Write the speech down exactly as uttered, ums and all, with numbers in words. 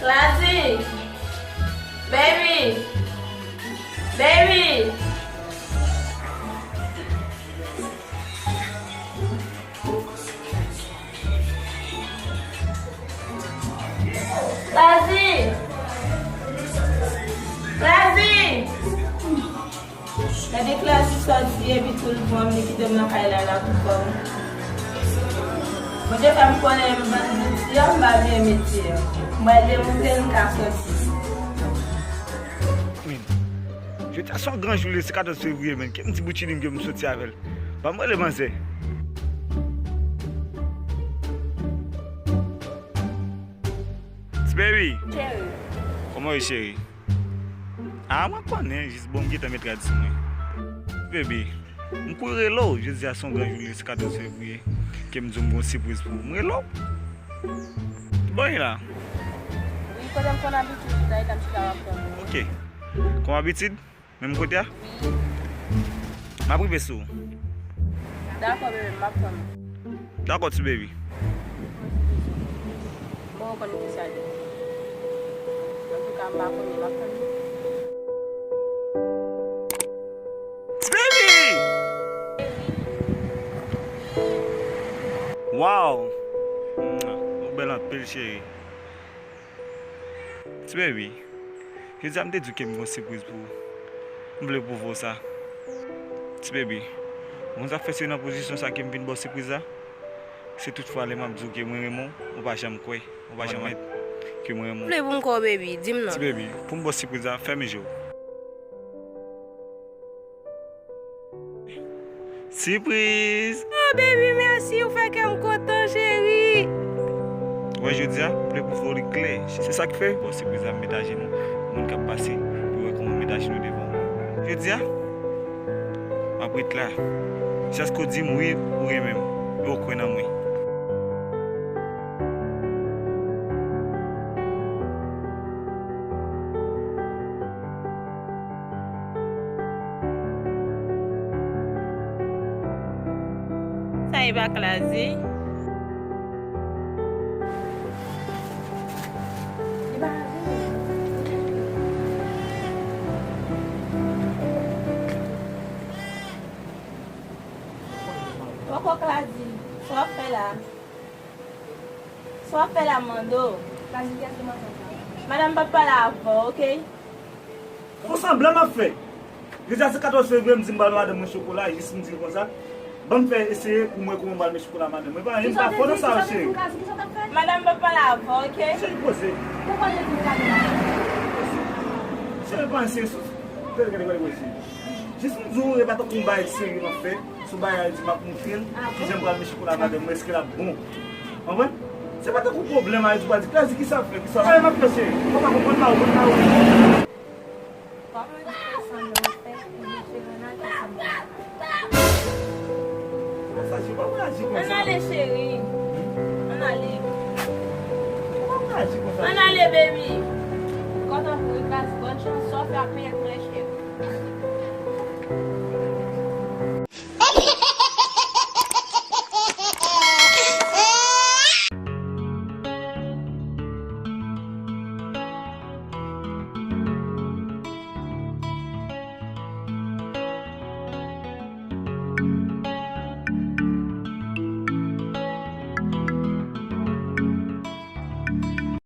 Classy! Baby! Baby! Classy! Classy! Gade Classy sòti epi tou l pran m, li kite m nan kay la, la pou kò m. Bondye fè m konnen m vann bouti an, m pa vle metye an. M pral demonte l, m ka sòti. Men, jodi a se yon gran jou, li se katòz fevriye, men. Ke m di Bouchili m ke m soti avè l. Ban m rele manzè. Ti baby. Cheri. Kòman w ye, cheri? Ah, mwen konnen, jis bon, m gentan met rad sou mwen. Ti baby, m kouri rele w, jodi a se yon gran jou, li se katòz fevriye, ke m di w m gen yon sipriz pou ou. M rele w. Bon, e la? Wi, kote m konn abitid chita, e la m chita, w ap tann ou. Ok. Kòm abitid? Menm kote a? Wi. M ap rive sou ou. Dakò, bebe, m ap tann ou. Dakò, ti baby. Bon, ou konn ki sa li ye. Antouka, m pa konnen, m ap tann ou. Ti baby! Wow! Ou bèl anpil, cheri. Ti baby, jodi a m te di w ke m gen yon sipriz pou ou. M vle pwouve w sa. Ti baby, ou konn sa k fè se nan pozisyon sa ke m vin ba w sipriz la? Se tout fwa lè m ap di w ke mwen renmen w, ou pa janm kwè, ou pa janm admèt ke mwen renmen w. M vle pou m kwè w, baby, di m non. Ti baby, pou m ba w sipriz la, fèmen je w. Sipriz! Oh, baby, mèsi, ou fè kè m kontan, cheri. Ou wè, jodi a, m vle pwouve w li klè. Se sa k fè, bon, sipriz la, m met ajenou pou moun k ap pase, pou yo wè kòman m met ajenou devan w. Jodi a, m ap ret la. Jiskaske w di m wi, ou renmen m, e w kwè nan mwen. Sa e pa Classy? Poko Classy, sa w ap fè la? Sa w ap fè la, m mande w? Madanm p ap pale avè w, oke? Fon sanblan m ap fè. Jodi a se katòz fevriye, m di m pral ba madanm mwen chokola, jis m di l konsa. Ban m fè eseye pou m wè kòman m pral met chokola madanm mwen. Pa, m pa fò nan sa yo, cheri. Madanm p ap pale avè w, oke? Cheri, poze. Cheri, pa ansyen sou. Gade, gade, gade, gade, cheri. Jis m di w, e pa tankou yon bagay serye m ap fè. Se yon bagay di m ap montre l kijan m pral met chokola madanm mwen, èske l ap bon. Konprann? Se pa tankou pwoblèm a di w pral di, Classy, kisa w ap fè? Kisa w ap fè? M ap fè, cheri. Ou pa konprann pa, ou konn pa ou. Kòman di fè sanblan w fè pou mete Ronald ansanm avè w? Sa, cheri, pa reyaji konsa. Ann ale, cheri. Ann ale. Pa reyaji konsa. Ann ale, baby. Kontan pou ou, Classy. Bòn chans, sa w fè ap peye tou, cheri.